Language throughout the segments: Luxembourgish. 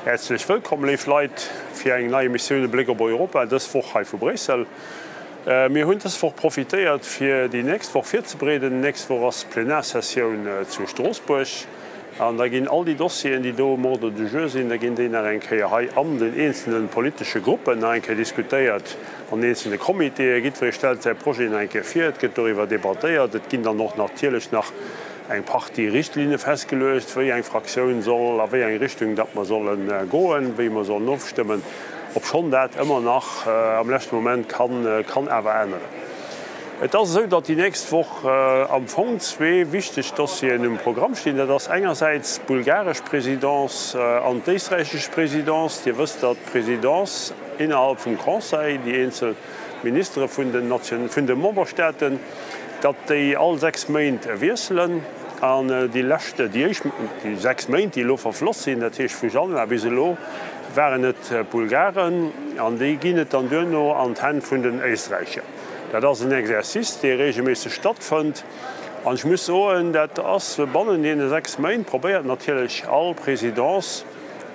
Häerzlech wëllkomm, léif Leit, fir eng nei Emissioun E Bléck op Europa, dës Woch hei vu Bréissel. Mir hunn dës Woch profitéiert, fir déi nächst Woch virzebereeden. Nächst Woch ass Plenarsessioun zu Stroossbuerg an da ginn all déi Dossieren, déi do um Ordre du jour sinn, da ginn déi nach eng Kéier hei an den eenzelne politesche Gruppen nach eng Kéier diskutéiert, an den eenzelne Comitéen. Jiddweree stellt säi Projet nach eng Kéier vir, et gëtt doriwwer debattéiert. Et ginn dann och natierlech nach eng Partie Richtlinne festgeluecht, wéi eng Fraktioun soll a wéi eng Richtung datt mer solle goen, wéi mer sollen ofstëmmen, obschonn dat ëmmer nach am leschte Moment kann kann awer änneren. Et ass esou, datt déi nächst Woch am Fong zwee wichteg Dossieren um Programm stinn. Dat ass engersäits d'bulgaresch Présidence an d'éisträichesch Présidence. Dir wësst, datt d'Présidence innerhalb vum Conseil, déi eenzel Ministere vun den vun de Memberstaaten, datt déi all 6 Méint wiesselen an déi lescht, déi éischt, déi 6 Méint, déi elo verfloss sinn, dat heescht vu Januar bis elo, waren et d'Bulgaren an déi ginn et dann duerno an d'Hänn vun den Éisträicher. Dat ass en Exercice, dee regelméisseg stattfënnt an ech muss soen, dat ass bannen deene 6 Méint probéiert natierlech all Présidence,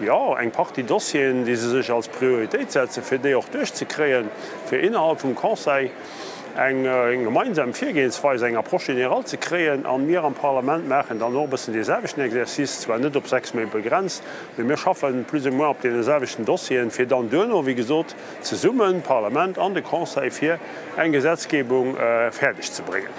jo, eng Partie Dossieren, déi se sech als Prioritéit setzen, fir déi och duerchzekréien, fir innerhalb vum Conseil eng gemeinsam Virgehensweis, eng Approche générale ze kréien. A mir am Parlament maachen dann och e bëssen dee selwechten Exercice, zwar net op 6 Méint begrenzt, mee mir schaffen plus ou moins op deene selwechten Dossieren, fir dann duerno, wéi gesot, zesummen, d'Parlament an de Conseil, fir eng Gesetzgebung fäerdeg ze bréngen.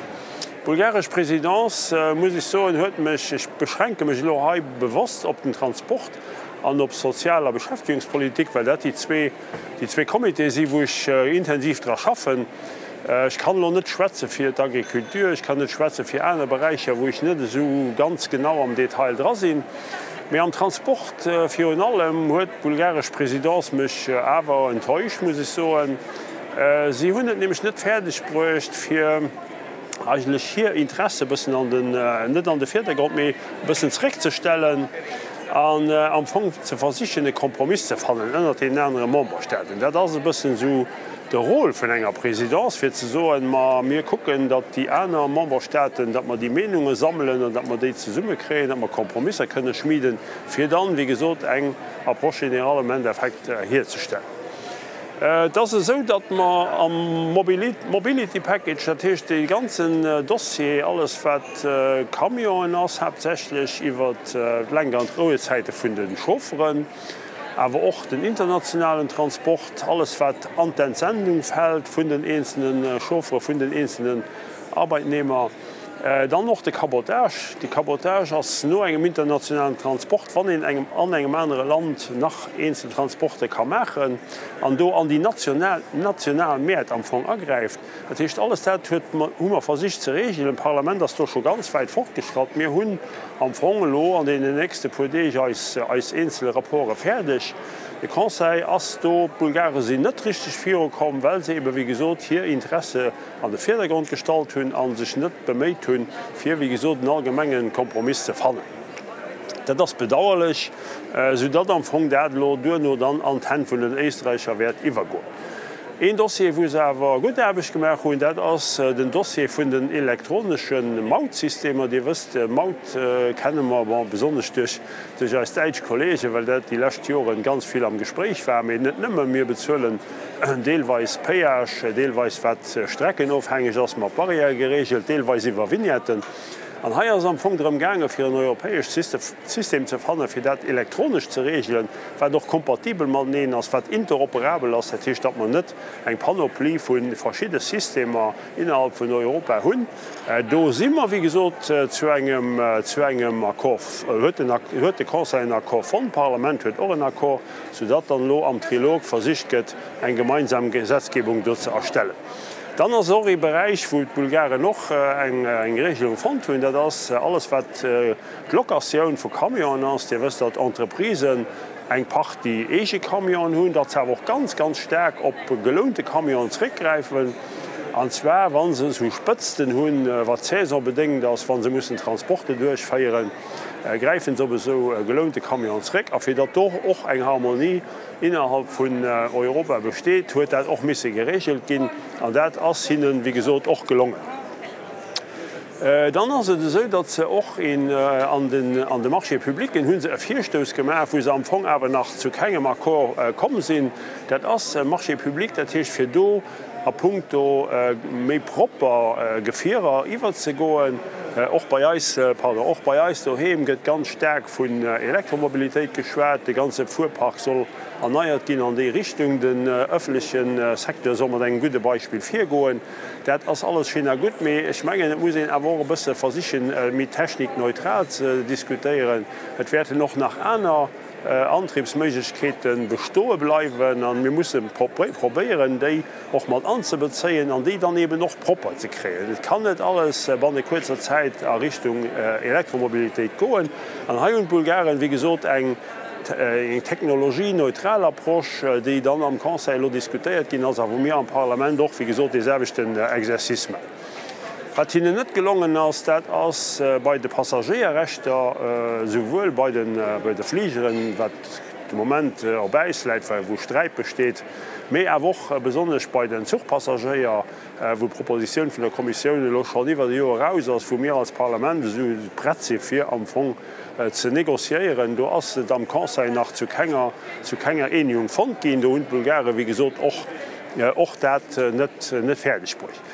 D'bulgaresch Présidence, muss ech soen, huet mech, ech beschränke mech elo hei bewosst op den Transport an op Sozial a Beschäftigungspolitik, well dat déi zwee, déi zwee Comitéë si wou ech intensiv dra schaffen. Ech kann elo net schwätze fir d'Agriculture, ech kann net schwätze fir aner Beräicher, wou ech net esou ganz genau am Detail dra sinn. Mee am Transport virun allem huet d'bulgaresch Présidence mech awer enttäuscht, muss ech soen. Si hunn et nämlech net fäerdeg bruecht, fir eigentlech hir Interesse e bëssen an den, net an de Virdergrond, mee e bëssen zeréckzestellen an am Fong ze versichen, e Kompromiss ze fannen ënnert deenen anere Memberstaaten. Dat ass e bëssen esou de Rôle vun enger Présidence, fir ze soen, ma mir kucken, datt déi aner Memberstaaten, datt mer déi Meenunge sammelen an datt mer déi zesummekréien, datt mer Kompromisser kënne schmieden, fir dann, wéi gesot, eng Approche générale am Endeffekt hierzestellen. Et ass esou, datt mer am Mobility Package, dat heescht dee ganzen Dossier, alles wat Camionen ass, haaptsächlech iwwert d'Lenk an d'Rouezäite vun de Chaufferen, awer och den internationalen Transport, alles wat an d'Entsendung fält vun den eenzelne Chauffere, vun den eenzelnen Arbeitnehmer, Dann och de Cabotage. De Cabotage ass no engem internationalen Transport, wann een engem an engem anere Land nach eenzel Transporte ka maachen an do an déi national national Mäert am Fong agräift. Dat heescht, alles dat huet hu mer versicht ze regelen. D'Parlament ass do scho ganz wäit fortgeschratt. Mir hunn am Fong elo an deenen nächste puer Deeg eis eis eenzel Rapporte fäerdeg. De Conseil ass do, d'Bulgare sinn net richteg virukomm, well se ebe wéi gesot hir Interesse an de Virdergrond gestallt hunn a sech net beméit hunn, fir, wéi gesot, en allgemenge Kompromiss ze fannen. Dat ass bedauerlech, soudatt am Fong dat elo duerno dann an d'Hänn vun den Éisträicher wäert iwwergoen. Een Dossier, wou se awer gutt Aarbecht gemaach hunn, dat ass den Dossier vun den elektronesche Mautsystemer. Dir wësst, Maut kenne mer, bon, besonnesch duerch duerch eis däitsch Kollegen, well dat déi lescht Joren ganz vill am Gespréich war, mee net nëmme. Mir bezuelen deelweis Péage, deelweis wat streckenofhängeg ass, mat Barrièrë geregelt, deelweis iwwer Vignetten. An hei ass et am Fong drëm gaangen, fir en europäescht System ze fannen, fir dat elektronesch ze regelen, wat och kompatibel mateneen ass, wat interoperabel ass, dat heescht, datt mer net eng Panoplie vu verschidde Systemer innerhalb vun Europa hunn. Do si mer, wéi gesot, zu engem, zu engem Accord, huet den, huet de Conseil en Accord fonnt, d'Parlament huet och en Accord, soudatt dann elo am Trilog versicht gëtt, eng gemeinsam Gesetzgebung do ze erstellen. Dann ass och ee Beräich, wou d'Bulgaren och eng, eng Regelung fonnt hunn, dat ass alles, wat d'Locatioun vu Camionen ass. Dir wësst, datt Entreprisen eng Partie eege Camionen hunn, datt se awer och ganz, ganz staark op gelounte Camionen zréckgräifen, an zwar wa se esou Spëtzten hunn, wat saisonbedéngt ass, wa se mussen Transporte duerchféieren, gräife se op esou gelounte Camionen zréck. A fir datt do och eng Harmonie innerhalb vun Europa besteet, huet dat och misse geregelt ginn, an dat ass hinnen, wéi gesot, och gelongen. Dann ass et esou, datt se och een an den an de Marchés publicen hu se e Virstouss gemaach, wou se am Fong awer nach zu kengem Accord komm sinn. Dat ass Marché public, dat heescht fir do a puncto méi propper Gefierer iwwerzegoen. Och bei eis, pardon, och bei eis doheem gëtt ganz staark vun Elektromobilitéit geschwat. De ganze Fuerpark soll erneiert ginn an déi Richtung. Den ëffentleche Secteur soll mat engem gudde Beispill virgoen. Dat ass alles schéin a gutt, mee ech mengen, et muss een awer och e bësse versichen, méi technikneutral ze diskutéieren. Et wäerten och nach aner Antriebsméiglechkeete bestoe bleiwen a mir musse probéieren, déi och mat anzebezéien an déi dann eeben och propper ze kréien. Et kann net alles banne kuerzer Zäit a Richtung Elektromobilitéit goen. An hei hunn d'Bulgaren, wéi gesot, eng technologieneutral Approche, déi dann am Conseil elo diskutéiert ginn ass a wou mir am Parlament och, wéi gesot, dee selwechten Exercice maachen. Wat hinnen net gelongen ass, dat ass bei de Passagéierrechter, souwuel bei de Fligeren, wat de Moment op Äis läit, wou Sträit besteet, mee awer och besonnesch bei den Zuchpassagéier, wou d'Propositioun vun der Kommissioun elo schonn iwwert e Joer eraus ass, wou mir als Parlament esou prett si fir am Fong ze négociéieren. Do ass et am Conseil nach zu kenger, zu kenger Eenegung fonnt ginn. Do hunn d'Bulgare wéi gesot och, och dat net, net fäerdeg bruecht.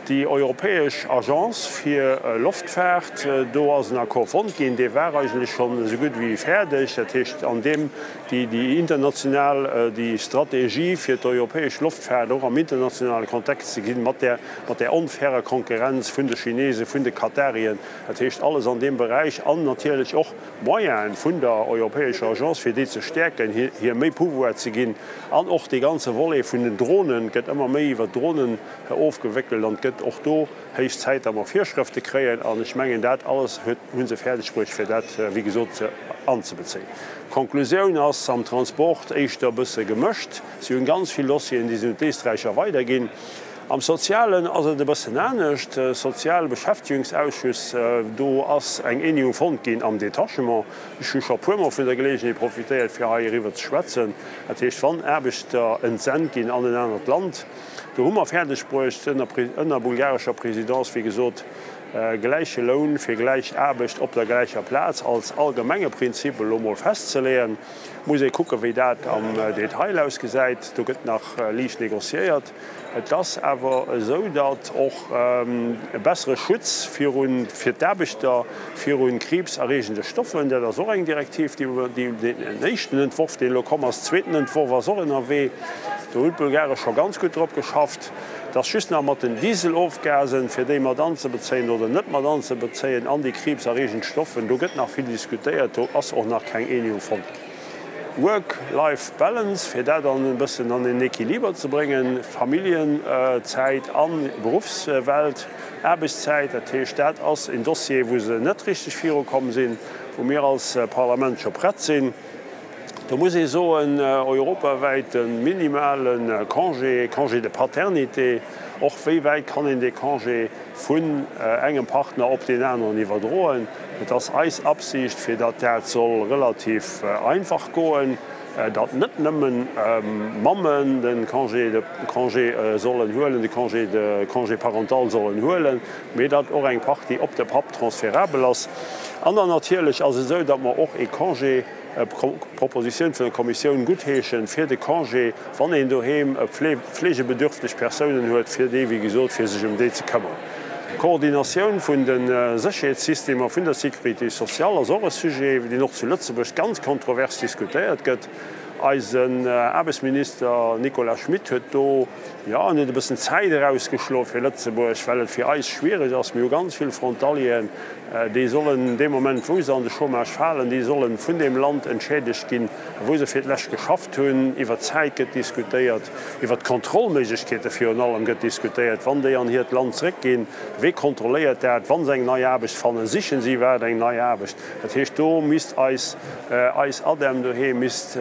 Déi europäesch Agence fir Loftfaart, do ass en Accord fonnt ginn, dee war eigentlech schonn esou gutt wéi fäerdeg. Dat heescht, an deem déi international, déi Strategie fir d'europäesch Loftfaart och am internationale Kontext ze ginn, mat där, mat där onfairer Konkurrenz vun de Chinesen, vun de Katarien, dat heescht alles an deem Beräich an natierlech och d'Moyene vun der europäescher Agence, fir déi ze stäerken, hir méi Pouvoir ze ginn. An och dee ganze Volet vun den Dronen gëtt ëmmer méi iwwert d'Dronen ofgewéckelt an et gëtt och do héich Zäit, datt mer Virschrëfte kréien. An ech mengen, dat alles huet, hu se fäerdeg bruecht, fir dat, wéi gesot, ze anzebezéien. D'Konklusioun ass am Transport éischter e bësse gemëscht. Si hunn ganz vill Dossieren, déi se un d'Éisträicher weiderginn. Am Sozialen ass et e bëssen anescht. Sozialbeschäftigungsausschuss, do ass eng Eenegung fonnt ginn am Detachement. Ech hu scho puermol vun der Geleegenheet profitéiert, fir hei eriwwer ze schwätzen. Dat heescht, wann Aarbechter entsent ginn an en anert Land, do hu mer fäerdeg bruecht, ënner bulgarescher Présidence, wéi gesot, gläiche Loun fir gläich Aarbecht op der gläicher Plaz als allgemenge Prinzip elo mol festzeleeën. Muss ee kucken, wéi dat am Detail ausgesäit. Do gëtt nach liicht négociéiert. Et ass awer esou, datt och e bessere Schutz virun, fir d'Aarbechter viru kriibserreegende Stoffen, dat ass och eng Direktiv, déi, deen éischten Entworf, deen elo komm ass, zweeten Entworf ass och ënnerwee, do hunn d'Bulgare scho ganz gutt drop geschafft. Et ass just nach mat den Dieselofgasen, fir déi mat anzebezéien oder net mat anzebezéien an déi kriibserreegend Stoffen, do gëtt nach vill diskutéiert, do ass och nach keng Eenegung fonnt ginn. Work-Life Balance, fir dat an e bëssen an en Equiliber ze bréngen, Familljenzäit a Beruffswelt, Aarbechtszäit. Dat heescht, dat ass en Dossier, wou se net richteg virukomm sinn, wou mir als Parlament scho prett sinn. Do muss ee soen, europawäit e minimale Congé, Congé de paternité, och wéi wäit kann een dee Congé vun engem Partner op deen aneren iwwerdroen. Et ass eis Absicht, fir datt dat soll relativ einfach goen, datt net nëmmen Mammen de Congé de Congé sollen huelen, de Congé de Congé parental sollen huelen, mee datt och eng Partie op de Papp transferabel ass. An dann natierlech ass et esou, datt mer och ee Congé, Propositioun vun der Kommissioun guttheeschen, fir de Congé, wann een doheem fleegebedürfteg Persounen huet, fir déi, wéi gesot, fir sech ëm déi ze këmmern. D'Koordinatioun vun de Sécherheetssystemer vun der Sécurité sociale ass och e Sujet, deen och zu Lëtzebuerg ganz kontrovers diskutéiert gëtt. Eisen Aarbechtsminister Nicolas Schmit huet do, jo, en huet e bëssen Zäit erausgeschloe fir Lëtzebuerg, well et fir eis schwierig ass. Mir hu ganz vill Frontalieren, Déi sollen dee Moment, wou se an de Chômage falen, déi solle vun deem Land entschädegt ginn, wou se fir d'lescht geschafft hunn. Iwwer d'Zäit gëtt diskutéiert, iwwer d'Kontrollméiglechkeete virun allem gëtt diskutéiert, wann déi an hiert Land zréckginn. Wee kontrolléiert dat? Wa se eng nei Aarbecht fannen, sichen si iwwerhaapt eng nei Aarbecht? Dat heescht, do misst eis, eis ADEM doheem misst.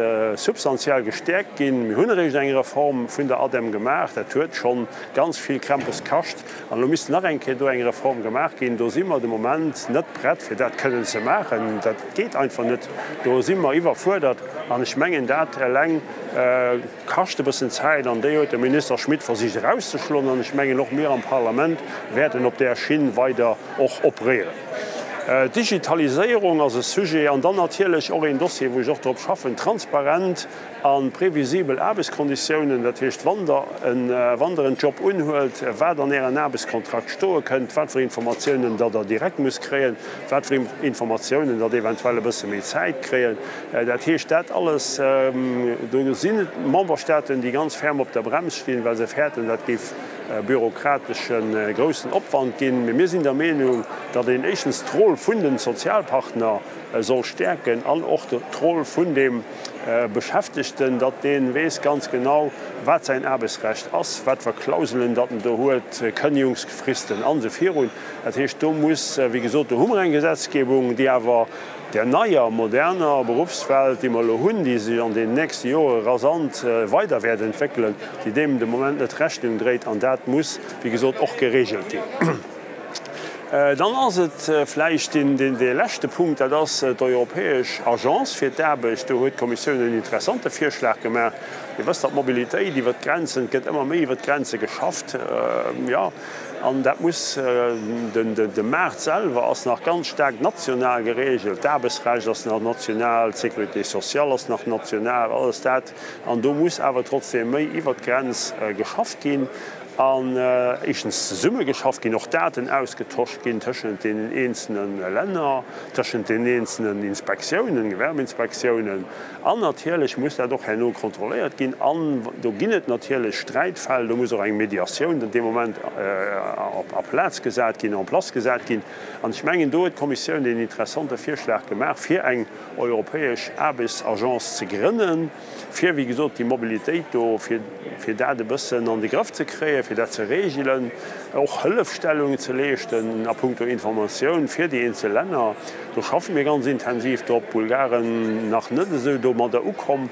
substantiell gestäerkt ginn. Mir hunn eréischt eng Reform vun der ADEM gemaach, dat huet scho ganz vill Krämpes kascht an elo misst nach eng Kéier do eng Reform gemaach ginn. Do si mer de Moment net prett, fir dat kënnen ze maachen. Dat geet einfach net, do si mer iwwerfuerdert an ech mengen, dat eleng kascht e bëssen Zäit an déi huet de Minister Schmit versicht erauszeschloen an ech mengen, och mir am Parlament wäerten op där Schinn weider och operéieren. D'Digitaliséierung ass e Sujet an dann natierlech och een Dossier, wou ech och drop schaffen, transparent a previsibel Aarbechtskonditiounen. Dat heescht, wann Der en, wann Der en Job unhuelt, wat an Ären Aarbechtskontrakt stoe kënnt, wat fir Informatiounen Der der direkt musst kréien, wat fir Informatiounen Der eventuell e bësse méi Zäit kréien. Dat heescht, dat alles, do sinn et Memberstaaten, déi ganz ferm op der Brems stinn, well se fäerten, dat géif bürokratesche groussen Opwand ginn. Mee mir sinn der Meenung, datt een éischtens d'Roll vun de Sozialpartner soll stäerken an och d'Roll vun deem Beschäftegten, datt dee weess ganz genau, wat säin Aarbechtsrecht ass, wat fir Klauselen datt en do huet, Kënnegungsfristen an esou virun. Dat heescht, do muss, wéi gesot, do hu mer eng Gesetzgebung, déi awer där neier, moderner Beruffswelt, déi mer elo hunn, déi sech an den nächste Jore rasant weider wäert entwéckelen, déi deem de Moment net Rechnung dréit. An dat muss, wéi gesot, och geregelt ginn. Dann ass et vläicht dee leschte Punkt, dat ass d'Europäesch Agence fir d'Aarbecht. Do huet d'Kommissioun en interessante Virschlag gemaach. Dir wësst, datt d'Mobilitéit iwwert d'Grenzen, et gëtt ëmmer méi iwwert d'Grenze geschafft, jo, An dat muss, de Maart selwer ass nach ganz staark national geregelt, d'Aarbechtsrecht ass nach national, d'Sécurité sociale ass nach national, alles dat. An do muss awer trotzdeem méi iwwert d'Grenz geschafft ginn an éischtens zesumme geschafft ginn, och Daten ausgetosch ginn tëschent deenen eenzelne Länner, tëschent den eenzelnen Inspektiounen, Gewerbeinspektiounen. An natierlech muss dat och herno kontrolléiert ginn. An do ginn et natierlech Sträitfäll. Do muss och eng Mediatioun dann dee Moment a Plaz gesat ginn, en place gesat ginn. An ech mengen, do huet d'Kommissioun een interessante Virschlag gemaach, fir eng europäesch Aarbechtsagence ze grënnen, fir, wéi gesot, déi Mobilitéit do, fir, fir dat e bëssen an de Grëff ze kréien, fir dat ze regelen, och Hëllefstellungen ze leeschten a puncto Informatioun fir déi eenzel Länner. Do schaffe mir ganz intensiv drop. D'Bulgaren nach net esou domadder ukomm.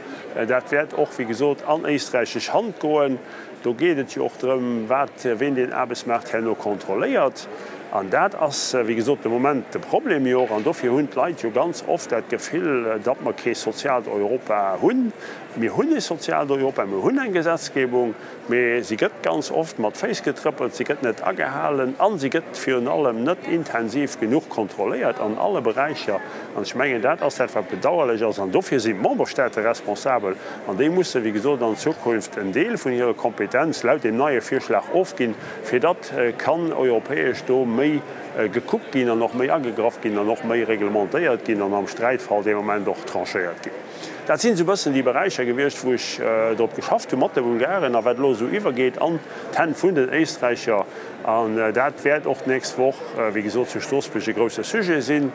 Dat wäert och, wéi gesot, an éisträichesch Hand goen. Do geet et jo och drëm, wat, ween deen Aarbechtsmaart herno kontrolléiert. An dat ass, wéi gesot, de Moment de Problem jo och. An dofir hunn d'Leit jo ganz oft dat Gefill, datt mer kee soziaalt Europa hunn. Mir hunn e soziaalt Europa, mir hunn eng Gesetzgebung, mee si gëtt ganz oft mat Féiss getrëppelt, si gëtt net agehalen a si gëtt virun allem net intensiv genuch kontrolléiert an alle Beräicher. An ech mengen, dat ass dat, wat bedauerlech ass. An dofir sinn d'Memberstaate responsabel an déi musse, wéi gesot, an Zukunft en Deel vun hirer Kompetenz laut deem neie Virschlag ofginn, fir datt kann europäesch do méi gekuckt ginn an och méi agegraff ginn an och méi reglementéiert ginn an am Sträitfall dee Moment och tranchéiert ginn. Dat sinn esou e bëssen déi Beräicher gewiescht, wou ech drop geschafft hu mat de Bulgaren a wat elo esou iwwergeet an d'Hänn vun den Éisträicher. An dat wäert och d'nächst Woch, wéi gesot, zu Stroossbuerg e grousse Sujet sinn,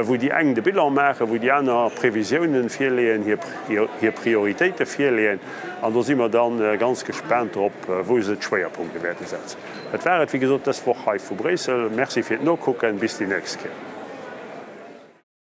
wou déi eng de Bilan maachen, wou déi aner Previsiounen virleeën, hir Prioritéite virleeën. An do si mer da ganz gespaant drop, wou se d'Schwéierpunkte wäerte setzen. Dat war et, wéi gesot, dës Woch hei vu Bréissel. Merci fir d'Nokucken. Bis déi nächst Kéier.